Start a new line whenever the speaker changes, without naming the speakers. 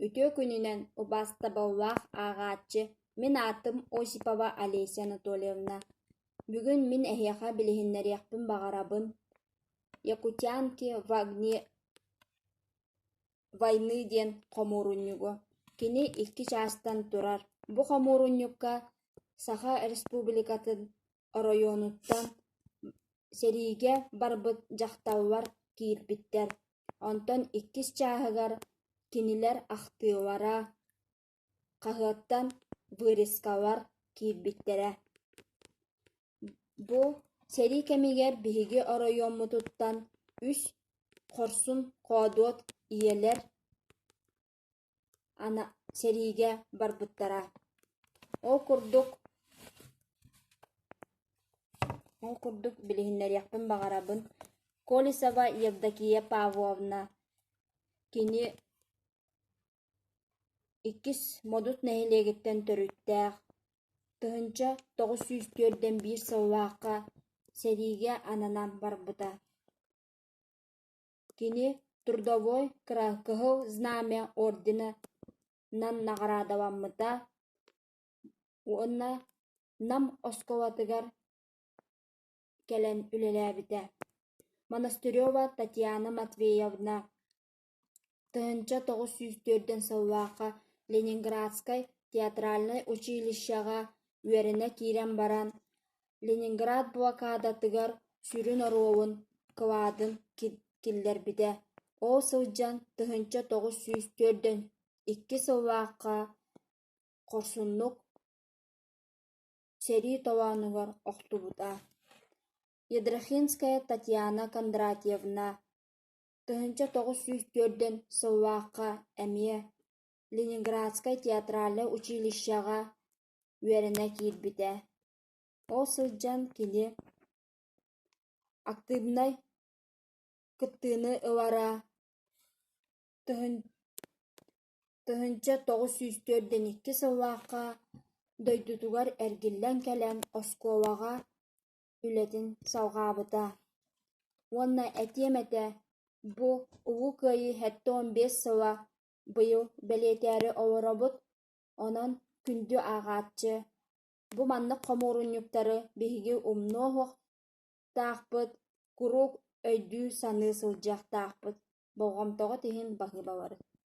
Үтүө күнүнэн, убаастабыллаах ааҕааччы! Мин аатым Осипова Олеся Анатольевна. Бүгүн мин эһиэхэ билиһиннэриэхпин баҕарабын «Якутянки в огне войны» диэн хомуурунньугу. Кини икки чаастан турар. Бу хомуурунньукка Саха Республикатын оройуонуттан сэриигэ барбыт дьахталлар киирбиттэр. Онтон иккис чааһыгар кинилэр ахтыылара, хаһыаттан вырезкалар киирбиттэрэ. Бу сэрии кэмигэр биһиги оройуоммутуттан үс хорсун хоодуот ийэлэр ана сэриигэ барбыттара. Ол курдук Ол курдук билиһиннэриэхпин баҕарабын Колесова Евдокия Павловна кини Иккис Модут нэһилиэгиттэн төрүттээх, 1941 сыллаахха сэриигэ ананан барбыта. Кини Трудовой Кыһыл Знамя орденынан наҕараадаламмыта уонна Нам оскуолатыгар кэлэн үлэлээбитэ. Монастырева Татьяна Матвеевна 1904 сыллаахха Ленинградскай театральнай училищеҕа үөрэнэ киирэн баран, Ленинград блокадатыгар сүрүн оруолун кылаатын киллэрбитэ. Ол сылдьан 1942 сыллаахха хорсуннук сэрии толоонугар охтубута. Ядрихинская Татьяна Кондратьевна 1904 сыллаахха эмиэ Ленинградскай театральнай училищеҕа үөрэнэ киирбитэ. Ол сылдьан кини актыыбынай кыттыыны ылара 1942 сыллаахха дойдутугар эргиллэн кэлэн оскуолаҕа үлэтин салҕаабыта. Уонна этиэм этэ, бу Улуу Кыайыы 75 сыла быйыл бэлиэтээри олоробут, онон күндү ааҕааччы, бу маннык хомуурунньуктары биһиги умнуо суохтаахпыт, куруук өйдүү-саныы сылдьыахтаахпыт. Болҕомтоҕут иһин баһыыбалары.